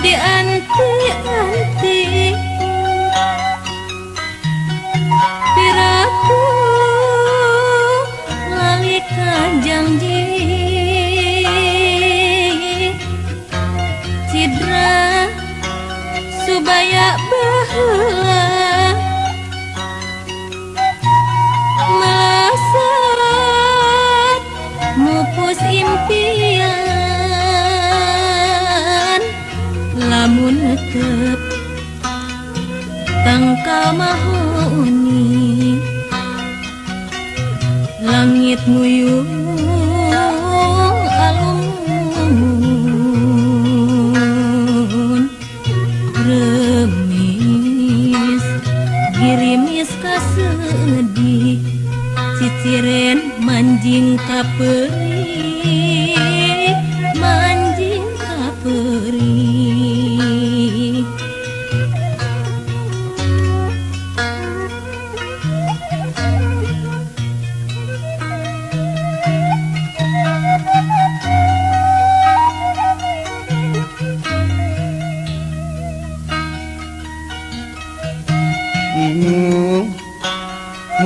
Dianti-anti piraku lali ka janji cidra subaya baheula melesat mupus impian lamun netep tangkal mahoni langit muyung alun remis girimis kasedih ciciren manjing kaperih manjing kaperih.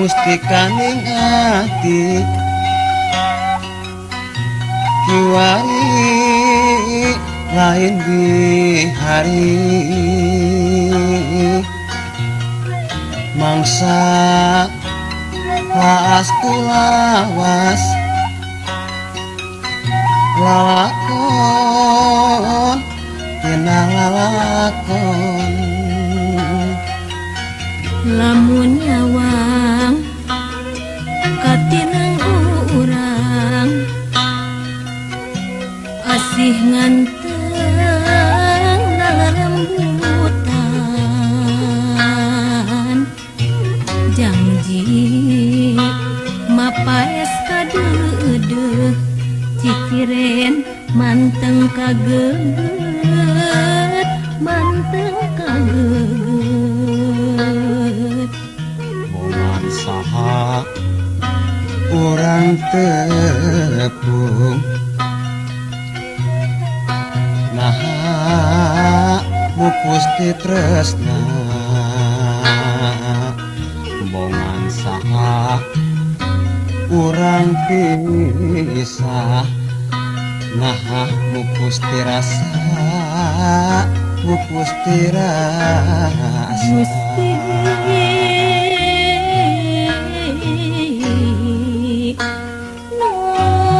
Mustikaning ati kiwari lain di hari mangsa laas kulawas lalakon tina lalakon lamun nyawang katineng urang asih nganteng lalembutan janji mapaes kadeudeuh ciciren manteng kageget manteng kageget. Bongan saha urang tepung naha mupus ti tresna bongan saha urang pisah naha mupus ti rasa mupus ti rasa. Gusti nu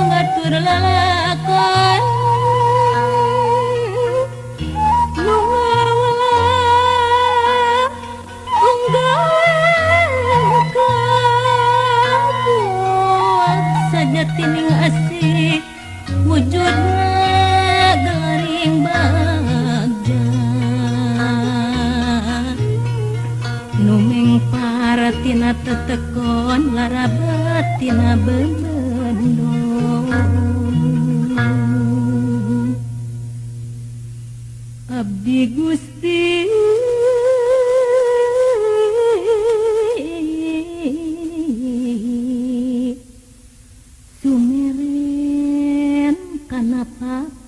ngatur lalakon nu ngawala unggal kabuat sajatining asih wujudna gelaring bagja nu mengpar tina tetekon larabat tina bebendo. Abdi Gusti sumeren kana papate.